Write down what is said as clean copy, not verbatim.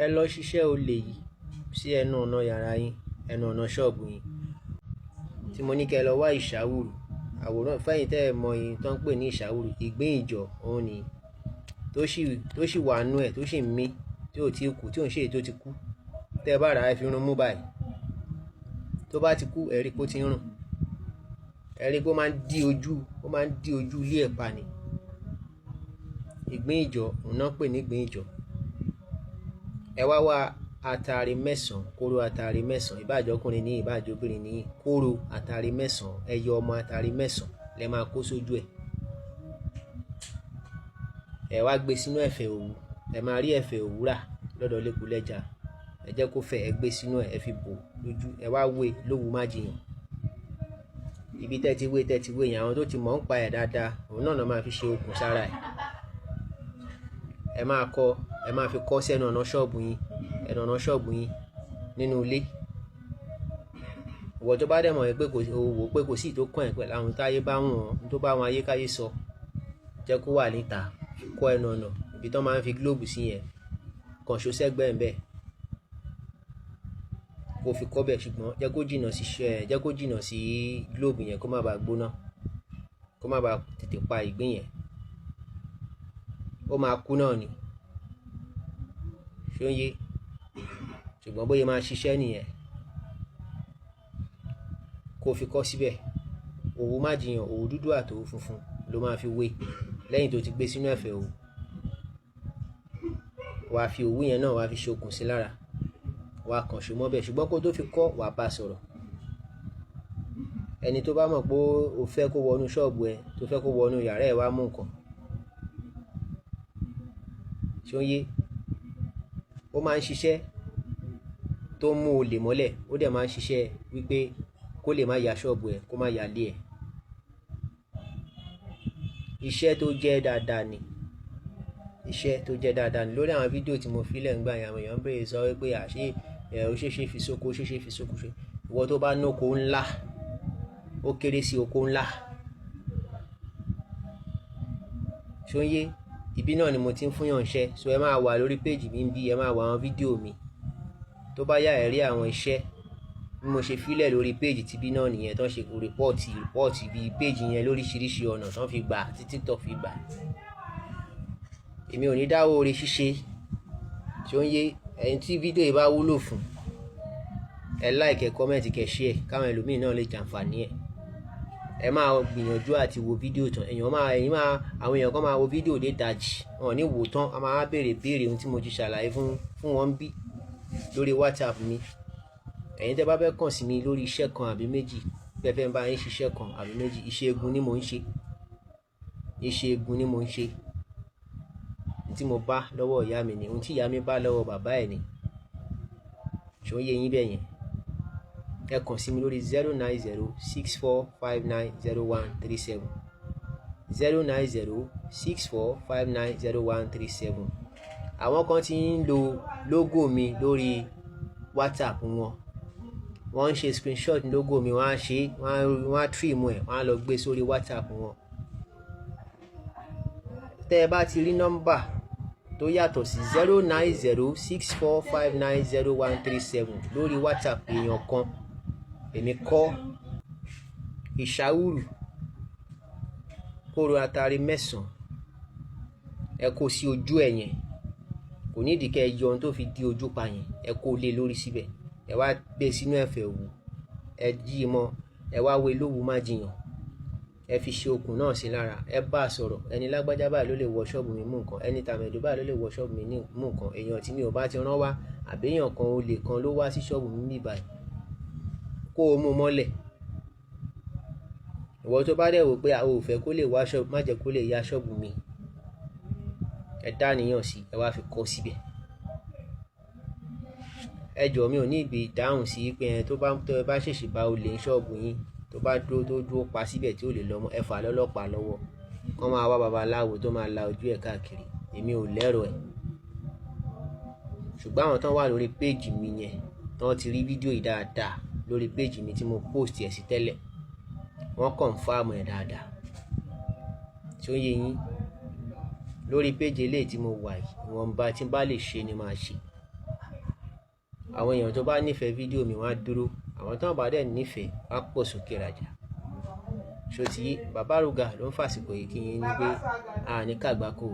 Ẹ lọ ṣiṣẹ́ olè yìí sí ẹnu ọ̀nà yàrá yín, ẹnu ọ̀nà ṣọ́ọ̀bù yín tí mo ní kẹ́ ẹ lọ wá ìṣàwùrù àwòrán. Fẹ́yìn tẹ́ ẹ mọ yìí tó ń pè ní ìṣàwùrù, ìgbín ìjọ òun ni tó sì wà nú ẹ̀, tó sì ń mí, tí ò tí kú, tí ò ń ṣe èyí tó ti kú. Tẹ́ ẹ bá rà á, ẹ fi rún mú báyìí. Tó bá ti kú, ẹ rí pé ó ti ń rùn, ẹ rí pé ó máa ń dí ojú, ó máa ń dí ojú ilé ẹ̀ pa ni. Ìgbín ìjọ òun náà pè ní ìgbín ìjọ. Ẹ wá wá atare 9, kóró atare 9, ìbáàjọ́ ọkùnrin ní, ìbáàjọ́ obìnrin ní, kóró atare 9, ẹyọ ọmọ atare 9 lẹ máa kó sójú ẹ̀. Ẹ wá gbé sínú ẹ̀fẹ̀ òwú. Ẹ máa rí ẹ̀fẹ̀ òwú rà lọ́dọ̀ lẹ́kùlẹ́jà. Ẹ jẹ́ kó fẹ̀, ẹ gbé sínú ẹ̀, ẹ fi bò lójú. Ẹ wá wé lówù má jiyàn. Ibi tẹ́ ti wé yẹn, àwọn tó ti mọ̀ ń pa ẹ̀ dáadáa, òun náà máa fi ṣe okùn sára ẹ̀. Ẹ máa kọ, ẹ máa fi kọ́ sẹ́nu ọ̀nà ṣọ́ọ̀bù yín, ẹnu ọ̀nà ṣọ́ọ̀bù yín nínú ilé. Ìwọ tó bá dẹ̀ mọ̀ pé kò wò pé kò sí tó kàn ẹ́ pẹ̀lú àwọn táyé bá wọn, tó bá wọn ayékáyé sọ, jẹ́ kó wà níta. Kọ́ ẹnu ọ̀nà ibi tó máa ń fi globe sí yẹn, kàn ṣó sẹ́gbẹ̀ẹ́ ń bẹ̀, kó fi kọ́ bẹ̀. Ṣùgbọ́n jẹ́ kó jìnnà sí globe yẹn, kó má bàa gbóná, kó má bàa tètè pa ìgbín yẹn. Ó máa kú náà ni. Ṣó ń yé? Ṣùgbọ́n bóyá máa ṣiṣẹ́ nìyẹn, kó fi kọ́ síbẹ̀. Òwú má jiyàn, òwú dúdú àti òwú funfun ló máa fi wé. Lẹ́yìn tó ti gbé sínú ẹ̀fẹ̀ òwú, wàá fi òwú yẹn náà, wàá fi ṣokùn sí lára, wàá kàn ṣó mọ́bẹ̀. Ṣùgbọ́n kó tó fi kọ́, wàá bá sọ̀rọ̀. Ẹni tó bá mọ̀ pé o fẹ́ kó wọnú ṣọ́ọ̀bù ẹ, tó fẹ́ kó wọnú yàrá ẹ wá mú nǹkan, ṣó ń yé? Ó máa ń ṣiṣẹ́ tó ń mú olè mọ́lẹ̀. Ó dẹ̀ máa ń ṣiṣẹ́ wípé kó lè má ya ṣọ́ọ̀bù ẹ, kó má ya ilé ẹ. Iṣẹ́ tó jẹ́ dáadáa ni, iṣẹ́ tó jẹ́ dáadáa ni. Lórí àwọn fídíò tí mo fi lẹ̀ ń gbà yẹn, àwọn èèyàn ń béèrè sọ wípé àṣé ẹ ó ṣeé ṣe fi sóko, ó ṣeé ṣe fi sóko. Ṣe ìwọ tó bá nóko ńlá, ó kéré sí oko ńlá. Ṣó ń yé? Ibi náà ni mo ti ń fúnyàn iṣẹ́. So ẹ máa wà lórí péjì mi bí, ẹ máa wà àwọn fídíò mi. Tó bá yá, ẹ rí àwọn iṣẹ́ bí mo ṣe filẹ̀ lórí péjì tibí náà nìyẹn, tó ń ṣe report bí péjì yẹn lóríṣiríṣi ọ̀nà tó ń fi gbà tí TikTok fi gbà. Èmi ò ní dáwọ́ oore ṣíṣe. Ṣó ń yé? Ẹ̀yin tí fídíò yìí bá wúlò fún, ẹ like, ẹ comment, kẹ́ share, káwọn ẹlòmíì náà lè jàǹfààní ẹ̀. Ẹ máa gbìyànjú àti wo fídíò tán. Èèyàn máa ẹ̀yin máa àwọn èèyàn kan máa wo fídíò dé dajì, wọn ò ní wò tán. A máa béèrè béèrè ohun tí mo ti ṣàlàyé fún wọn bí lórí WhatsApp mi. Ẹ̀yin tẹ́ bá fẹ́ kàn sí mi lórí iṣẹ́ kan àbí méjì, bẹ́ẹ̀ fẹ́ ń bá yín ṣiṣẹ́ kan àbí méjì, ìṣègùn ni mò ń ṣe, ìṣègùn ni mò ń ṣe. Tí mo bá lọ́wọ́ ìyá mi ni ohun tí ìyá mi bá lọ́wọ́ bàbá ẹ̀ ni. Ṣó ń yé yín bẹ́ẹ̀ yẹn? Ẹ kàn sí mi lórí 09064590137, 09064590137. Àwọn kan ti ń lo logo mi lórí WhatsApp wọn. Wọ́n ń ṣe screenshot logo mi, wọ́n á ṣe, wọ́n á trim ẹ̀, wọ́n á lọ gbé sórí WhatsApp wọn. Tẹ́ ẹ bá ti rí nọ́mbà tó yàtọ̀ sí 09064590137 lórí WhatsApp èèyàn kan, èmi kọ́. Ìṣàwùrù, kóró atare 9, ẹ kó sí ojú ẹ̀ yẹn. Kò nídìí kẹ́ ẹ yọ ohun tó fi di ojú pa yẹn. Ẹ kó lé lórí síbẹ̀. Ẹ wá gbé sínú ẹ̀fẹ̀ òwú, ẹ jí i mọ́, ẹ wá wé lówù má jiyàn, ẹ fi ṣe okùn náà sí lára. Ẹ bá a sọ̀rọ̀: ẹni lágbájá báyìí ló lè wọ ṣọ́ọ̀bù mi mú nǹkan, ẹni tàmẹ̀dù báyìí ló lè wọ ṣọ́ọ̀bù mi mú nǹkan. Èèyàn tí mi ò bá ti rán wá, àbí èèyàn kan, olè kan ló wá sí ṣọ́ọ̀bù mi níbí báyìí, kó o mú mọ́lẹ̀. Ìwọ tó bá dẹ̀ wò pé àwọn ò fẹ́ kó lè wá ṣọ́ọ̀bù, má jẹ́ kó lè ya ṣọ́ọ̀bù mi. Ẹ dá níyàn sí, ẹ wá fi kọ́ síbẹ̀. Ẹ jọ̀ọ́, mi ò ní ìbí dáhùn sí pé ẹ tó bá tó ẹ bá ṣèṣì bá olè ní ṣọ́ọ̀bù yín, tó bá dúró, tó dúró pa síbẹ̀ tí ò lè lọ mọ́, ẹ fà lọ́lọ́pàá lọ́wọ́, kán máa wá babaláwo tó máa la ojú ẹ̀ káàkiri. Èmi ò lẹ́rọ̀ ẹ̀. Ṣùgbọ́n àwọn tán wà lórí péèjì mi yẹn, tán ti rí fídíò yìí dáadáa lórí péèjì mi tí mo post ẹ̀ sí tẹ́lẹ̀, wọ́n confirm ẹ̀ dáadáa. Tí ó yé yín? Lórí péèjì eléyìí tí mo wà yìí, ìwọ̀nba tí n bá lè ṣe ni màá ṣe. Àwọn èèyàn tó bá nífẹ̀ẹ́ fídíò mi, wọ́n á dúró. Àwọn tó bá dẹ̀ nífẹ̀ẹ́, wọ́n á pọ̀ sókè rajà. Ṣó ti yé? Bàbá Ruga ló ń fàsìkò yìí kí yín ní pé a ní kàgbákò.